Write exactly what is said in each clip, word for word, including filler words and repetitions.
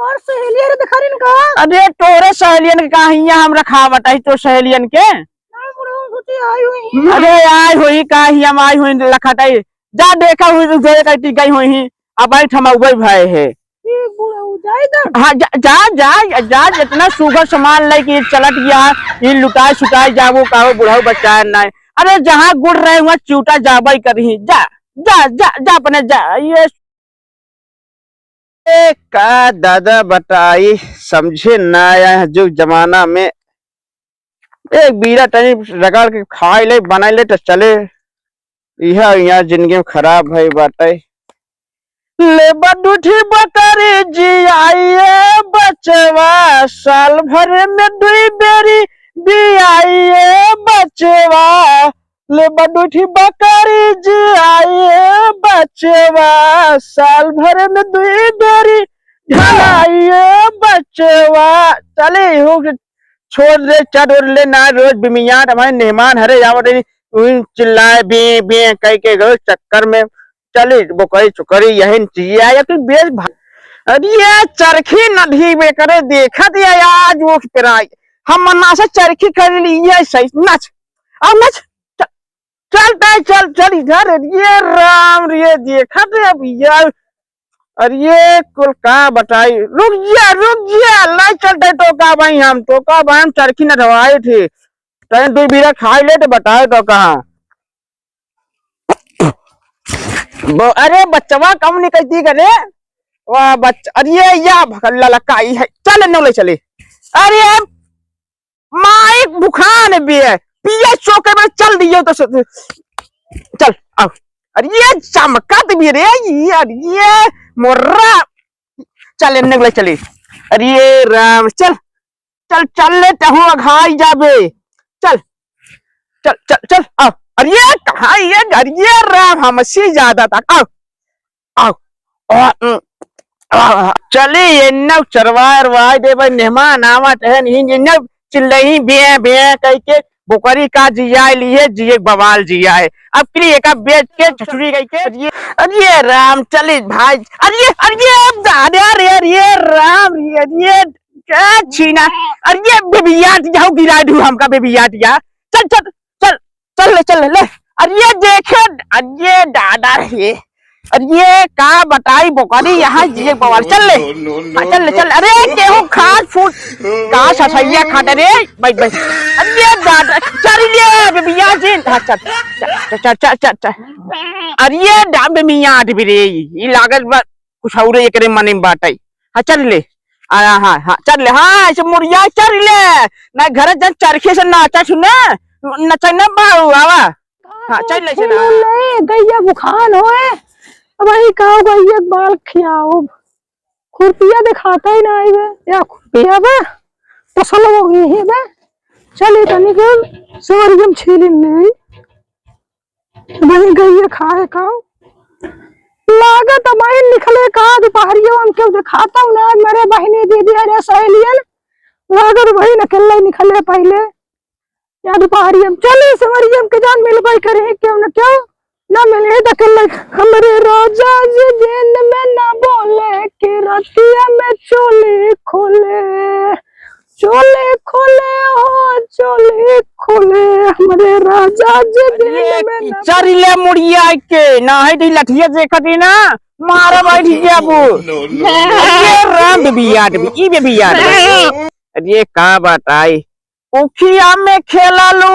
और सहेलियन के देखा रही का? अरे तोरे सहेलियन के का हियाँ हम रखा बटाई तो सहेलियन के? नहीं बुढ़ऊ, सोची आई हुई। अरे आई हुई का हियाँ हम आई हुई लखटाई। जा देखा हुई तो दे कहती गई हुई ही। अब बैठ हम उबे भय है। ठीक बुढ़ऊ, जाए दा। हाँ जा, जा, जा, जा, इतना सुगर सामान लेके चलत गया, ये लुटाए सुटाए जाबो का हो बुढ़ऊ बच्चा है ना। अरे जहाँ गुड़ रहे वहाँ चिउटा जाबे करही। जा, जा, जा, जा अपने जा। ये ए, का दादा बताई, समझे ना आया है जुग जमाना में। एक बीरा तनी रगड़ के खाई ले, बनाई ले तो चले। यह यहाँ जिंदगी में खराब है बाटे। ले बडूठी बकरी जियाइए बचवा, साल भर में दुई बेरी बियाइए बचवा। ले बडूठी बकरी जियाइए बचवा, साल भर में दुई बेरी ढलाइए बचवा। चले हो छोड़ दे, चल और ले ना, रोज बिमियाट हमारे मेहमान हरे जावत रही, उन चिल्लाए बे बे कह के गए चक्कर में। चली बोकरी चुकरी यही चीज आया कि बेच भा-, अरे ये चरखी नदी बेकरे देखत ये आज वो पेराई। हम मना से चरखी कर ली ये सही नच। अब नच। चल, चल, चल, चल, चल इधर। अरे ये राम रे, देखत है भैया। अरे ये कुल का बताई, रुक जा, रुक जा, लाई चलते तो का भाई हम, तो का भाई हम चरखी नठवाए थे। तैं दो बीरा खाई ले तो बताए तो कहाँ। ब-, अरे बच्चवा कम निकलती करे। वाह बच्चा, अरे ये या भगल्ला लकाई है, चल नौ ले चले। अरे माई भुखान बे, पिया चौके में चल दियो तो स-, चल, आओ। अरे ये चमकत भी रे, ये, अरे ये मोर्रा, चल एन्ने ले चली। अरे ये राम, चल, चल, चल ले, तहु अघाई जाबे। चल, चल, चल, चल, आओ। अरे ये कहाँ ये, अरे ये राम, हमसे ज्यादा तक, आओ। आओ। आ, उम, आ, चली, एन्ने चरवाए अरवाए देबे, मेहमान आवत है, नहीं, एन्ने चिल्लही, बे, बे, कह के, बोकरी का जिया लिए, जिए बवाल जिया है। अब के लिए एका बेच के, छछुरी कह के, अरे, अरे राम, चली भाई, अरे, अरे, अब दादा रे, अरे राम रे, अरे, क्या छीना, अरे, बेबियाट जाओ, गिरा दू हमका, बेबियाट जा, चल, चल, चल, चल ले, चल ले, ले। अरे ये देखे, अरे ये दादा रे, अरे ये का बताई बोकरी, यहाँ ये बवाल। चल ले, हाँ, चल ले, चल। अरे केहू खाट फूट का ससैया खाट रे, बैठ, बैठ। अरे ये दादा, चल ले, बेबिया जी, हाँ, चल, चल, चल। अरे ये डा-, बेबिया आदमी रे, ई लागत बा कुछ और एकरे मने में बाटे। हाँ, चल ले। आ, हाँ, हाँ, चल ले। हाँ, ऐसे मुड़िया चल ले। ना घर जन चरखी से नाचा सुने। नचा ना बाऊ, आवा। हाँ, चल ले से ना। ले, गैया भुखान होए। अब वही का गैया के बाल खियाओ। खुरपिया दिखाता ही ना आइबे। या खुरपिया बे। तसल हो गई है बे। चल, ये तनी के सवरियम छीलिन ले। वही गइया खाए का। लागत अबहिन निकले का दुपहरियो, हम केहू देखाता हूँ ना, मेरे बहिनी, दीदी, अरे सहेलियन, लागत वही अकेले निकले पहिले। या दुपहरियो में चली सवरियो में के जान मिलबे करे, केहू न केहू न मिले, अकेले। हमरे राजा जी दिन में ना बोले, कि रतिया में चोली खोले। चोली खोले हो, चोली खोले, हमरे राजा जी अरे, दिन में ना चरिले मुड़िया के, ना है दी लठिया देखत ही ना, मारा बैठ गया वो। No, no, no। अरे राम बेबी याद भी, ई बेबी याद भी। अरे का बात आई, उखिया में खेलालू,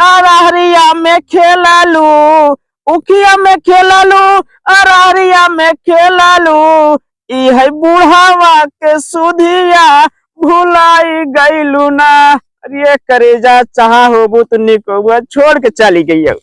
अरहरिया में खेलालू, उखिया में खेलालू, अरहरिया में खेलालू, ई है बुढ़ावा के सुधिया भुलाई गइलू ना। अरे करेजा, चाहा होबू तो निक होबू, छोड़ के चली गई हो।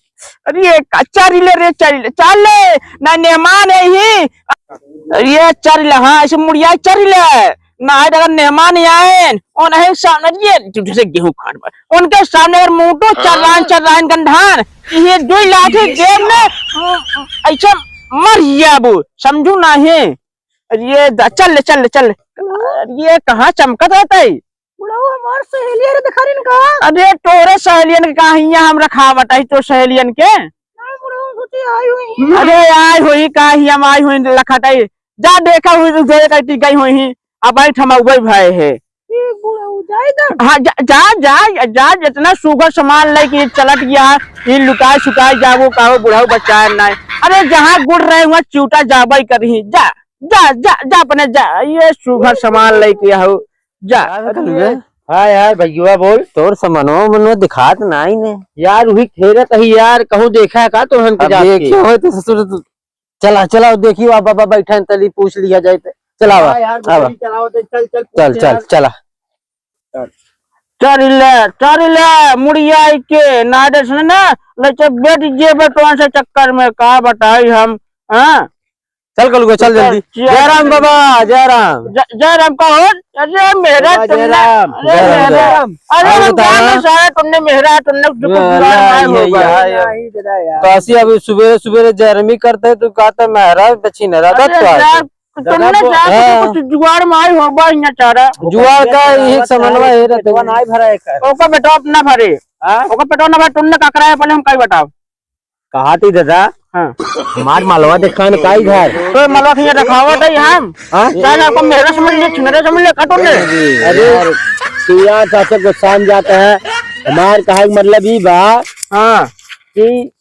अरे का चरिले रे, चरिले, चल ले, ना मेहमान है ही। अरे चरिले, हाँ, ऐसे मुड़िया चरिले। ना है अगर मेहमान आए, और नहीं सामने ये झूठे से गेहूं खाड़ पर। उनके सामने अगर मोटो चर्रान, चर्रान गंधान, ये दो लाठी जेब में, ऐसे मर जाबू, समझू ना है। अरे दा-, चल ले, चल ले, चल ले। अरे कहाँ चमकत रहता है? बुढ़ऊ हमार सहेली रे, देखा रही का? अरे तोरे सहेलियन के कहाँ हियाँ हम रखा बटाई तो सहेलियन के? नहीं बुढ़ऊ, सोची आई हुई। अरे आई हुई का ही हम आई हुई लखटाई। जा देखा हुई तो दे कहती गई हुई ही। अब बैठ हम अउबे भए है। ए बुढ़ऊ, जाए दा। हाँ, जा, जा, जा, जा, जितना सुघर सामान लेके चलत गया, ई लुटाए सुटाए जाबो, कहो बुढ़ऊ बचाए नाहीं। अरे जहाँ गुड़ रहे, वहाँ चिउटा जाबे करही। जा, जा, जा, जा, अपने जा, ये सुघर सामान लेके आओ, जा। का कहलू बे? हाँ यार, भैया बोल। तोर समनवा मनवा दिखात नाहीं ने। यार, वही खेलत ही यार, कहूँ देखा है का तोहन के अब जात के? देखे होए तो ससुर तू चला, चला, देखियो, अब बाबा बैठा है, तली पूछ लिया जाए तो। चला, हाँ आवा, यार, आवा। बकरी चरावत है, चल, चल, पूछ चल, ले चल, यार। चला। चल। चल ले, चल ले, मुड़िया के नाडे से ना, ले चल, बैठ जे बेटवा से चक्कर में, का बताई हम, हाँ? चल कलुआ, चल चल, जल्दी। चल। जय राम बाबा, जय राम। जय, जय राम का हो? अरे मेरा बाबा, जय तुमने, राम। अरे जय राम, मेरा, जय राम। अरे और हम बताओ। क्या में सारा तुमने मेहरा, तुमने जो कुछ अरे, जुगाड़ मार ये, होगा। ये, ये। नहीं दे रहा यार। तो ऐसी अभी सुबेरे, सुबेरे जरमी करते, तू कहता मेहरा बची न रहा, अरे तो यार, तुमने दादा, क्या हाँ। कुछ जुगाड़ मार होगा यहाँ चारा। जुगाड़ का ये समन्वय है रहता है। पेटवा नहीं भरा है कर। ओका पेटवा अपना भरे। हाँ? ओका पेटवा ना भरे, तुमने का कराया पहले हम कहीं बताओ। कहा थी दादा? हाँ। हमार मलवा दिखान का इधर? तो मलवा के यहाँ दिखावा था हम। हाँ? क्या ना आपको मेहरा समझ लिया, छिनरा समझ लिया, काटो ने। अरे यार, तू यार चाचा गुस्सा में जाता है। हमार कहा के मतलब ई बा हाँ। कि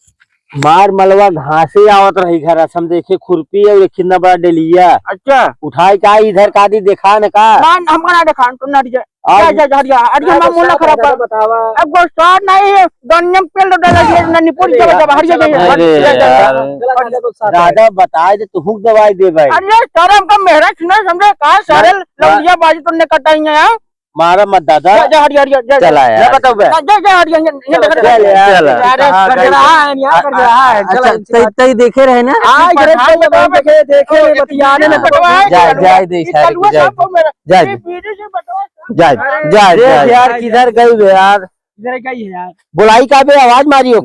हमार मलवा घासे आवत रही घर, हम देखे खुरपी और एक कितना बड़ा डेलिया। अच्छा। उठाए का इधर का दी देखा न का? ना, हमका ना दिखान, तुम ना दिखान। और जा, जा, जा, हट जा, हट जा, हमारा मुंह ना खराब कर। बतावा। अब गुस्सा नहीं है, गन्ने में पेल डाला दिया, ना निपुट जा, जा, हट जा, जा, अरे जा, जा, जा, यार। गलत है, गुस्सा है। दादा बताए दे, तू हुक दवाई दे भाई। अरे, सारा हमका मेहरा सुना समझे, कहा सारे ना, ना। लौंडिया बाजी तुमने कटाई है, हाँ? मारा मत दादा। जा, जा, हट जा, हट जा, जा, चला जा, यार। जा, बताओ बे। जा, जा, जा, हट जा, जा, जा, चला, जा, चला। जा, जा, अरे, कहाँ गए? गड़गड़ा है, यहाँ आ, गड़गड़ा आ, है, अच्छा, चला, इनसे तई, बात। तई देखे रहे ना? हाँ, इधर बताओ, तई बताओ, बताओ, देखे, देखे, ये बतियाने में ये कटवा है, जा, ये जाए दे, ये साइड कलुआ में जाए। साहब को मेरा, जाए ये दे। बीड़ी से बटवा साहब। जाए, अरे, जाए, देख जाए। यार, किधर गई बे यार? इधर गई है यार। बुलाई का बे, आवाज मारियो।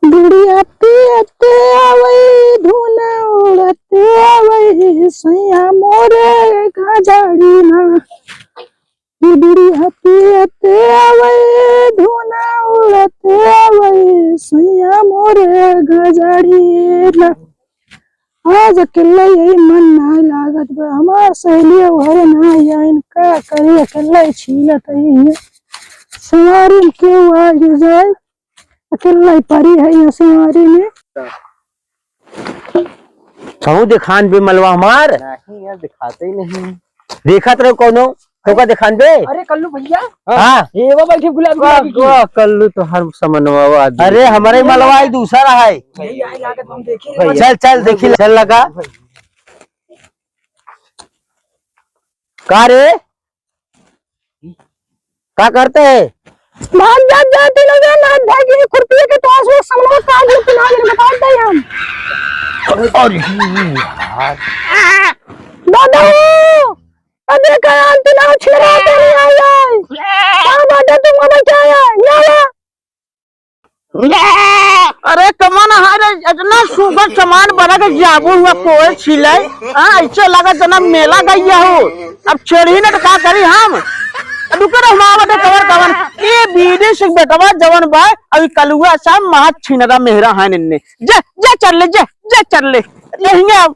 बीड़ी आती आते आवे, धुन उड़ते आवे, सैया मोरे गाजाड़ी ना। बीड़ी आती आते आवे, धुन उड़ते आवे, सैया मोरे गाजाड़ी ना। आज अकेले यही मन ना लागत बा, हमार सहेली घरे ना आई, इनका करी अकेले छीलत ही है। सवारी में केहू आ जाए, अकेले परी है यहाँ सवारी में। कहूँ दिखान बे मलवा हमार? नहीं यार, दिखाते ही नहीं। देखत रहो कौनो, तोका दिखान बे? अरे कल्लू भैया। हाँ। ये वो बैठे गुलाब वाह, गुलाब की। वाह, कल्लू तो हर समनवा आदमी। अरे हमरे मलवा ही दूसरा है। यही आए लागत हम देखे। चल, चल, देखी, चल लगा। का रे? का करते है? भाग जात जात तीनों जन हाथ भागी खुरपिए के पास वो समनवा काट लो, तीनों जन बता दे हम। अरे यार। दादा, अबे का अंत ना छिरा तेरी आई आई। का बात है तुम बचाया? या अरे कमन है रे, इतना सुघर सामान बना के जाबू हुआ कोई छिले। हाँ, ऐसे लगा जना मेला गइया हो। अब छेड़ी न तो का करी हम? अब रुको रे, हम आवत है कवर कवन। ये बीडी सिंह बेटवा जवन बा, अभी कलुआ सा महत छिनरा मेहरा है निन्ने। जा, जा चल ले, जा, जा चल ले। यहीं अब,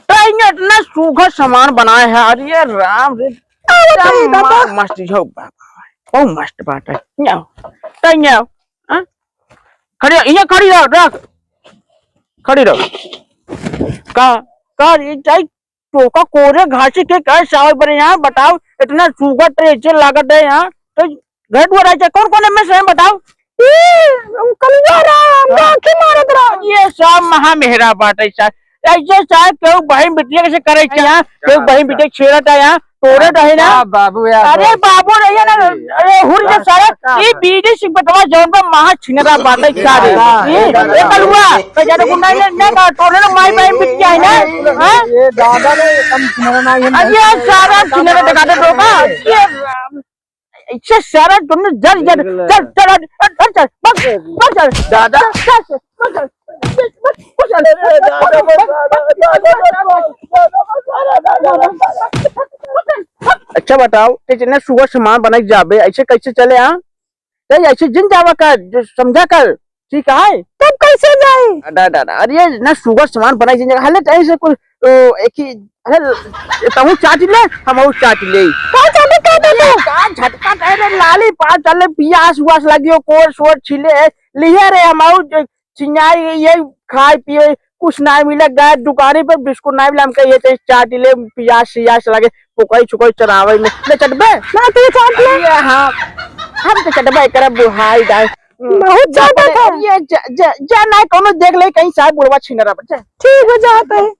तो यहीं इतना सुघर सामान बनाए है। अरे राम रे, अरे क्या बाबा। मा-, मस्त हो बाबा। बहुत मस्त बात है। आओ, तो आओ। हाँ? खड़ी रहो, ये खड़ी रहो, रख। खड़ी रहो। का, का, ये जाई, टोका कोरे घासी के कहे सावे बरे यहाँ, बताओ, इतना सुघर ट्रेचर लागत है यहाँ, तो घर दुआर आई जाए, कौन कौन एमे से हैं, बताओ? ई, कलुआ रहा, हमका हाँ। आँखी मारत रहा। ये सब महा मेहरा बात है, सर। ऐसे चाहे केहू बहिन बिटिया कैसे करे चाहे, केहू बहिन बिटिया छेड़त है यहाँ, तोड़त है ना। का बाबू यार, अरे बाबू नहीं है ना, अरे हुर जा सारा, ये बीडी सिंह बेटवा जौन बा महा छिनरा बाटे सारे। हाँ, ये, हाँ, ये हाँ। कलुआ, तो जाने गुंडा ने, ने का तोड़े ना माई बहिन बिटिया है ना, हाँ? ये दादा ने कम छिनरा ना है, अरे ये सारा छिनरा दिखा दे दो का, ये ऐसे सारा तुमने जल, जल, चल, चल, चल, चल, चल, बस, बस, चल, दादा। चल, चल, बस, चल, बस, बस, चल। अच्छा बताओ, ते जितने सुबह सामान बनाई जाबे, ऐसे कैसे चले, हाँ? ते ऐसे जिन जावा कर, जो समझा कर, ठीक है? तब कैसे जाए? अरे, अरे, अरे, ये ना सुबह सामान बनाई जिन, हले टाइम से कुछ तो एक ही, अरे, तहू चाट ले, हमहू चाट ले। का चाटे, का चाटे? का झटका दे रे, लाली पाव चले, पियास उआस लगी हो, कोर सोर छिले, लिहे रे, हमहू जो चिंगाई ये खाए पिए, कुछ ना मिले, गए दुकानी पे बिस्कुट ना मिले, हम कहे, "ये तो चाट ले, पियास सियास लगे, पोकई छुकई चरावे में, ले चटबे?" ना, तू चाट ले। ये हाँ, हम तो चटबे करे, बुढ़ाई जाए। बहुत ज्यादा अपने था। ये जा, जा, जा ना, कोनो देख ले, कहीं साहब बुढ़वा छीन रहा बच्चा। ठीक हो जाता है।